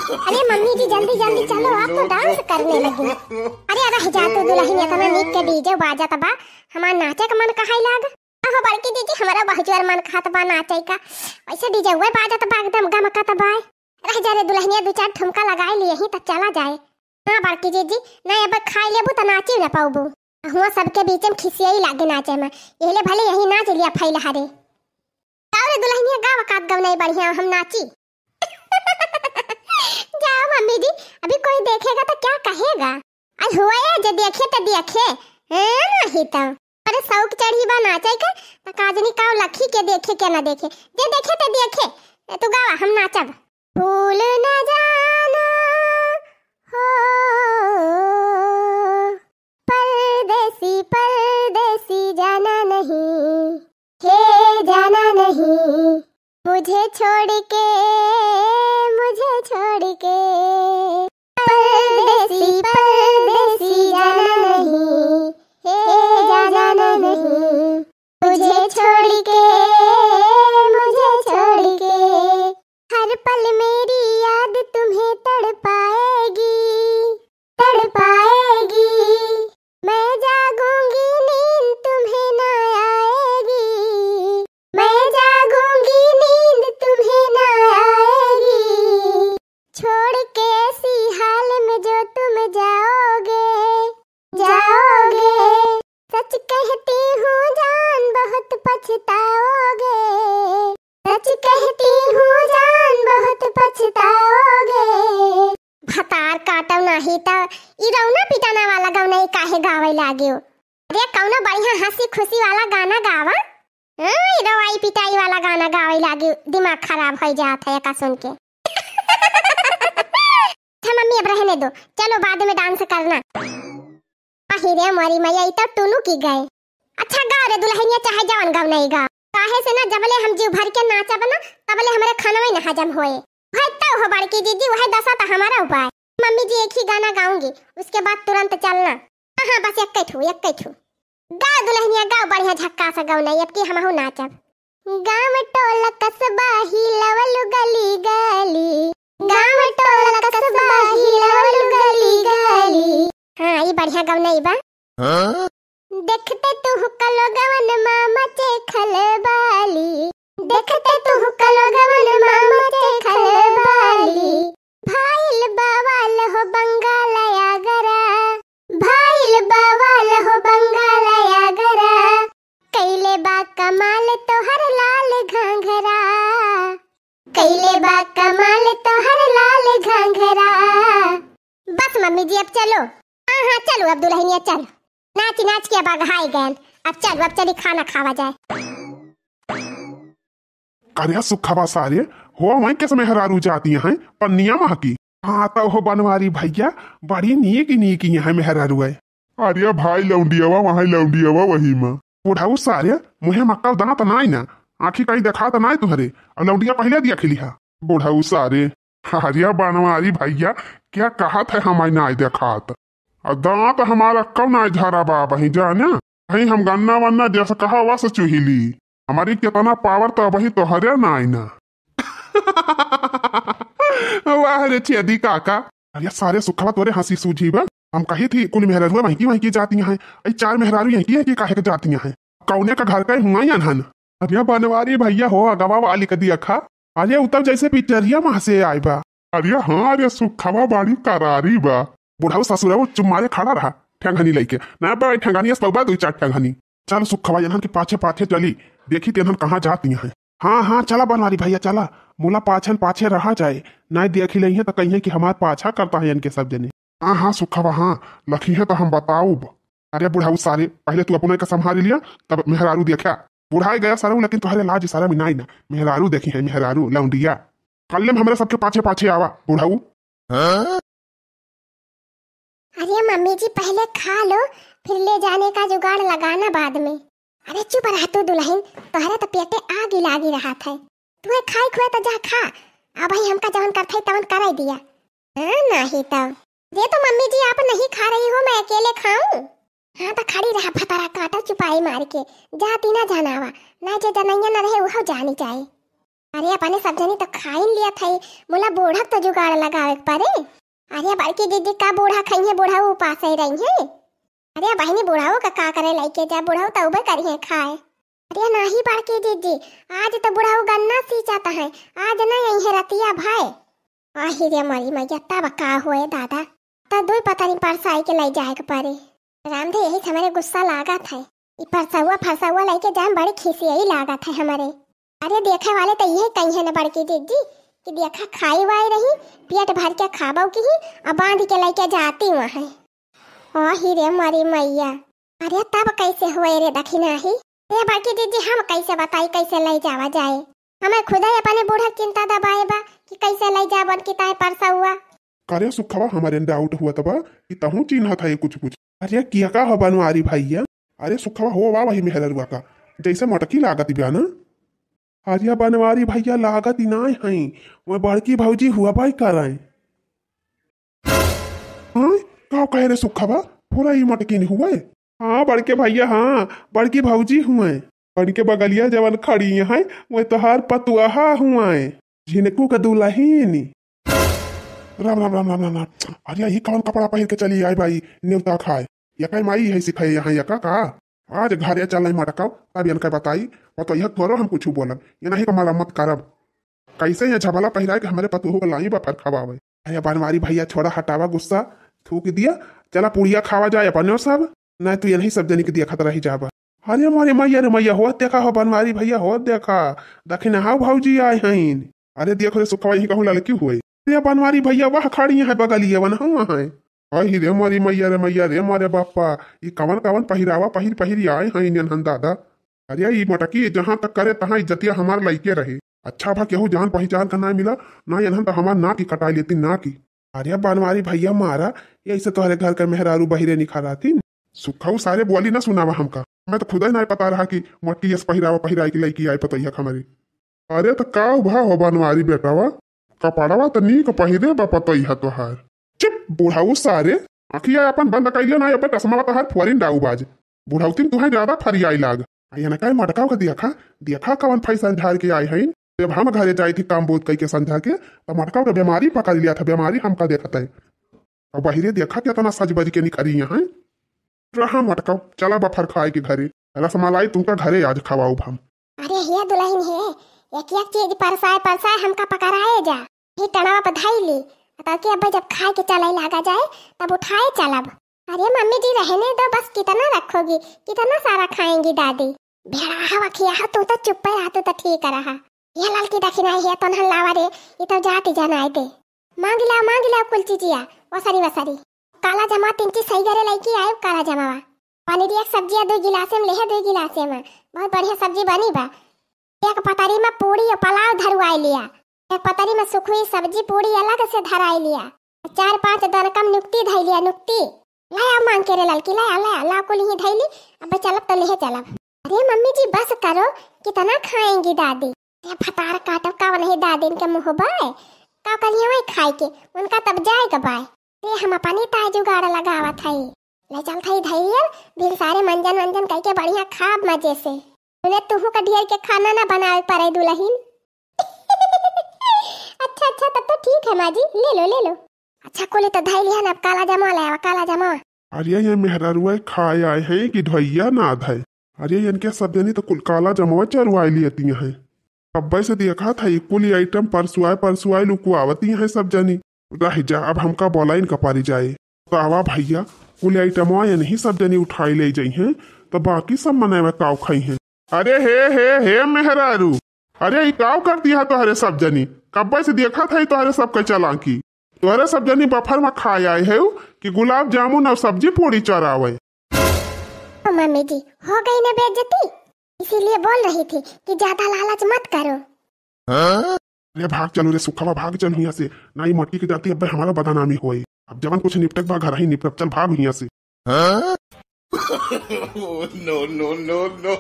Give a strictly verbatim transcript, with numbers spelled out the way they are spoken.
अरे मम्मी जी, जल्दी जल्दी चलो, आप तो डांस करने लगी। अरे रह जा तू दुलहिन, इतना नीक के डीजे बाजत बा, हमार नाचे के मन कहाई लाग। अहो बड़की जीजी, हमारा बहुत जोर मन कहत बा नाचे का, वैसे डीजे हुए बाजत बा, एकदम गमकत बा। रह जा रे दुलहिनिया, दू चार ठुमका लगाई लिए ही तो चला जाए। हाँ बड़की जीजी, नहीं अब खाई लेबू तो नाची न पाऊबू। हुआ सबके बीच में खिसियाई लागे नाचे में, यही ले भले यही नाच लिया फैल हरे। गाओ रे दुलहिनिया, गाओ, कात गवनाई बढ़िया, हम नाची। जाओ मम्मी जी, अभी कोई देखेगा तो क्या कहेगा? अरे हुआ ये, जे देखे तो देखे, हैं, नहीं तो। अरे शौक चढ़ी बा नाचे के, तो काजनी काव लखी के देखे के ना देखे, जे देखे तो देखे। ए, तू गावा, हम नाचब। भूल न जाना हो परदेसी, परदेसी जाना नहीं, हे जाना नहीं, मुझे छोड़ के, मुझे छोड़ के, परदेसी, परदेसी जाना नहीं, हे जाना नहीं, तुझे छोड़ के, मुझे छोड़ के, हर पल मेरी याद तुम्हें तड़पाएगी, तड़पाएगी। मैं जागूंगी नींद तुम्हें ना आएगी, मैं जागूंगी नींद तुम्हें ना आएगी। छोड़ के ऐसी हाल में जो तुम जाओगे, जाओगे। सच कहती हूँ जान बहुत पछताओगे, सच कहती हूँ जान बहुत पछताओगे। भतार काटव नाही त ई रौना पिटाना वाला गवनई काहे गावे लाग्यो? अरे कौनो बढ़िया हंसी खुशी वाला गाना गावा। हाँ, ई रवाई पिटाई वाला गाना गावे लाग्यो, दिमाग खराब हो जात है एका सुन के। अच्छा मम्मी, अब रहने दो, चलो बाद में डांस करना। अही रे मोरी मैया, ई तो टुनुकी गए। अच्छा गाओ रे दुलहिनिया, चाहे जवन गवनई गाओ। काहे से ना, जबले हम जीव भर के नाचब ना, तबले हमरे खानवे न हजम होए। भाई तो हो बड़की दीदी, वही दशा तो हमारा हुआ है। मम्मी जी एक ही गाना गाऊंगी, उसके बाद तुरंत चलना। हाँ हाँ, बस एक्के ठू, एक्के ठू। गाओ दुलहिनिया, गाओ, बढ़िया झक्कास गवनई, अब की हमहू नाचब। गाँव टोला कस्बा हिलवलु गली गली, गाँव टोला कस्बा हिलवलु गली गली। हाँ, ई बढ़िया गवनई बा। हाँ? देखते तू हुकलो गवन मामा चे खलबाली, देखते तू हुकलो गवन मामा चे खलबाली। भाईल बवाल हो बंगाल आगरा, भाईल बवाल हो बंगाल आगरा। कैले बा कमाल तोहर लाल घाघरा, कैले बा कमाल तोहर लाल घाघरा। बस मम्मी जी, अब चलो। हाँ हाँ, चलो अब दुलहिनिया चल, नाच नाच के अब अघाई गयन। अब चलो, अब चली खाना खावा जाए। अरे सुखवा सारे, हो वहीं के मेहरारू जाती हैं पन्निया महकी। हाँ तो हो बनवारी भैया, बड़ी नीक नीक यहाँ मेहरारू है। अरे भाई लौंडियावा, वहाँ लौंडियावा वही में। बुढ़ऊ सारे, मुँहे मक्का दांत नाई ना, आँखी कहीं देखात नाई तुहरे, और लौंडिया पहले दिया खिली हा। बुढ़ऊ सारे, अरे बनवारी भैया, क्या कहत है हमारी नाई देखात? आ दांत हमारा कौन नाई धरा बा बही जाने? कहीं हम गन्ना वन्ना जैसे कहा वस चुहिली। हमारी कितना पावर तो वही तोहरे नाई ना। वाह रे छेदी काका। अरे सारे सुखवा तोरे हंसी सूझी बा। हम कही थी कुल मेहररुआ महकी महकी जाती हैं। आई चार मेहरारू यहीं की है कि काहे के जाती हैं? कौने का घर का हुआ या हन? अरे बनवारी भैया हो अगवा वाली कदी अखा। अरे उतब जैसे पिक्चरिया मह से आए बा। अरे हाँ, अरे सुखवा बाड़ी करारी बा। बुढ़ऊ ससुरऊ चुप मारे खड़ा रहा, ठेंगनी लइके। ना बा ठेंगनी अस पउबा दुई चार ठेंगनी। चल सुखवा, इन्हन के पाछे पाछे चली, देखी तेनहन कहाँ जाती हैं। हाँ हाँ, चला बनवारी भैया, चला। मोला पाछन पाछे रहा जाए, नाई देखी लइहे त कहिए कि हमार पाछा करता है इनके सब जने। हाँ हाँ सुखवा, हाँ, लखी है तो हम बताउब। अरे बुढ़ऊ सारे, पहले तू अपने का संभाल लिया, तब मेहरारू देखा। बुढ़ाई गया सरऊ, लेकिन तुहरे लाज सरम नाई ना। मेहरारू देखी है, मेहरारू, लौंडिया। कल्ले में हमरे सबके पाछे पाछे आवा, बुढ़ऊ। हाँ? अरे मम्मी जी, पहले खा लो, फिर ले जाने का जुगाड़ लगाना बाद में। अरे चुप रह तू दुलहिन, तोहरे तो पेटे आगी लागी रहत है। तुहे खाई खुए तो जा खा, अब भाई हमका जवन करत है तवन कराई दिया। हाँ, नाही तो। ये तो मम्मी जी आप नहीं खा रही हो, मैं अकेले खाऊं? हाँ तो खड़ी रहा भतारा काटा चुपाई मार के, जाती ना जानावा, ना जे जनैया न रहे उहो जानी जाए। अरे, अपने सब जनी तो खाइन लिया था, मुला बूढ़ा तो जुगाड़ लगावे के परे। अरे बड़की दीदी, का बूढ़ा खइहे, बूढ़ा उपास ही रही है। अरे बहिनी, बूढ़ाओ का, का करे लइके जा, बूढ़ाओ तउबे करिहे खाए। अरे नाही बड़की दीदी, आज तो बूढ़ाओ गन्ना सींचत है, आज नहीं आई है रतिया भाई। आही रे मरी मैया, तब का होए दादा, त दुई पतनी परसाई के लइ जाए के परे। रामधे, यही से हमरे गुस्सा लागत है, ई परसौआ फरसौआ लइके जाए में बड़ी खिसियाई लागत है हमरे। अरे देखे वाले तो यही कही है न बड़की दीदी कि देखा खाई वाई रही, पेट भर के खाबो की ही, अब बांध के लइके जाती वहाँ है। ओ ही रे मरी मैया, अरे तब कैसे हुए रे दखिनाही? रे बड़की दीदी, हम कैसे बताई कैसे लइ जावा जाए? हमें खुदा ही अपने बूढ़ा के चिंता दबाए बा कि कैसे लइ जाबन कि ताए परसौआ। करे सुखवा, हमरे डाउट हुआ तबा कि तहूँ चिन्हत है कुछ कुछ। अरे किया का हो बनवारी भैया? अरे सुखवा हो वा वही मेहररुआ का, जैसे मटकी लागत बिया ना। अरे बनवारी भैया लागत ही नाय हई, वह बड़की भौजी हुआ बाई करई। हाँ, का कहे रे सुखवा, पूरा ही मटकी नहीं हुए? हाँ बड़के भैया, हाँ बड़की भौजी हुए। बड़के बगलिया जवन खड़ी हैं, वह तोहार पतुआहा हुए, झिनकू का दुलहिनी। राम राम राम राम राम राम। अरे ई कवन कपड़ा पहिर के चली आई बाई नेवता खाए? यका माई है सिखाए यहाँ यका का? आज घरे चल मटकाओ, तब इनका बताई, पतोहिया तोरो हम कुछ बोलब, ये नहीं का मरम्मत करब। कैसे ये झबला पहिराए के हमरे पतोहू को लाई बफर खवावे? अरे बनवारी भैया छोड़ा हटावा गुस्सा, थूक दिया, चला पुड़िया खावा जाए अपने सब, नहीं तो यही सब जनी के देखत रही जाबा। अरे मोरे मैया रे मैया, होत देखा हो बनवारी भैया, होत देखा, दखिनहा भौजी आए हईन। अरे देखो रे सुखवा, यही कहूँ ललकी हुए। अरे बनवारी भैया, वह खड़ी है बगलिए, वन हुआ है। अहि रे मोरी मैया रे मैया रे मोरे बापा, ई कवन कवन पहिरावा पहिर पहिर आए हैं इन्हन दादा। अरे ई मटकी जहाँ तक करे तहाँ इज्जतिया हमार लइके रहे। अच्छा भा केहू जान पहिचान का ना मिला, ना इन्हन तो हमार नाक ही कटाई लेती, नाक ही। अरे बनवारी भैया मारा, ये ऐसे तोहरे घर के मेहरारू बहिरे निखारातीन। सुखऊ सारे बोली ना सुनावा हमका, मैं तो खुदा ही ना पता रहा कि मटकी यस पहिरावा पहिराई के लइके आए पतैया हमारी। अरे त का भा हो बनवारी बेटावा, कपड़वा त नीक पहिरे बा पतोहिया तोहार। चुप बुढ़ऊ सारे, आँखिया अपन बंद कइले ना, अपन चश्मा तोहार फोरिन डाऊ बाज। बुढ़ौतिन तुहे ज्यादा फरियाई लाग। आ ये ना काहे मटकाव के देखा, देखा कवन फैशन झार के आए हईन। जब हम घरे जाई थी काम बोध कई के संझा के, त मटकाव के बीमारी पकड़ लिया था, बीमारी हमका देखत है। अब बहिरे देखा केतना सज बज के निकरी यहाँ। रहा मटकाव, चला बफर खाए के घरे। रसमलाई तुमका घरे आज खवाऊ हम। अरे हे दुलहिन हे, एक एक चीज परसाए परसाए हमका पकड़ाए जा। ही टणवा पर धई ली, तब के अब्बे जब खाए के चले लागा जाए, तब उठाए चलब। अरे मम्मी जी रहने दो, बस कितना रखोगी, कितना सारा खाएंगी दादी। भेड़ा हवा खिया हो, तू तो चुप्पे रहा, तू तो ठीक रहा। ये ललकी दखिनाई है, तोनहन लावा रे, ई तो जाति जनाए दे। मांग लाओ, मांग लाओ कुल चीजिया, ओसरी वसरी। काला जमा तीन चीज सही घरे लइके आए, काला जमावा। पनीर एक सब्जिया दो गिलासे में लेहे, दो गिलासे में। बहुत बढ़िया सब्जी बनी बा। एक पतरी में पूड़ी और पुलाव धरवाई लिया। एक पतरी में सुखुई सब्जी पूड़ी अलग से धराई लिया। चार पांच दनकम नुक्ती धई लिया, नुक्ती। लाया मांग के रे ललकी, लाया, लाया, ला कुल ही धई ली। अब चलब तो लेहे चलब। अरे मम्मी जी बस करो, कितना खाएंगी दादी? ये फतार काटब का नहीं दादिन के मुँह बाय। का करिए वही खाए के, उनका तब जाए के बाय। रे हम अपनी ताय जुगाड़ लगावत हई। ले चल थई धैर्य, बिन सारे मंजन वंजन कई के बढ़िया खाब मजे से। तूने तुहू का ढेर के खाना ना बनावे पड़े दुलहिन। अच्छा, अच्छा, तब तो ठीक है माँ जी, ले लो, ले लो। अच्छा, कुल तो धई लिहन, अब काला जमा ले आवा, काला जमा। अरे ये मेहररुआ खाए आए हैं कि ढोइया ना धए। अरे इनके सब जनी तो कुल काला जमवा चरवाए लियती हैं। अब्बे से देखा था, ये कुल आइटम परसुआए परसुआए लुकुआवती हैं सब जनी। रह जा, अब हमका बोला इनका पारी जाए। तो आवा भैया, कुल आइटमवा यनही सब जनी उठाई ले जइहें, तो बाकी सब मनई में काव खइहें। अरे हे, हे, हे मेहरारू, अरे ई काव कर दिया तोहरे सब जनी? कब्बे से देखत है तोहरे सबके चालाकी। तोहरे सब जनी बफर में खाए आए हो कि गुलाब जामुन और सब्जी पूड़ी चरावे? ओ मम्मी जी, हो गई ना बेइज्जती, इसीलिए बोल रही थी कि ज्यादा लालच मत करो। हाँ? अरे भाग चलो रे सुखवा, भाग चल हियां से, ना ई मटकी के जाती अब्बे हमारा बदनामी होई। अब जवन कुछ निपटक बा घर ही निपटक, चल भाग हियां से। हाँ? No, no, no, no।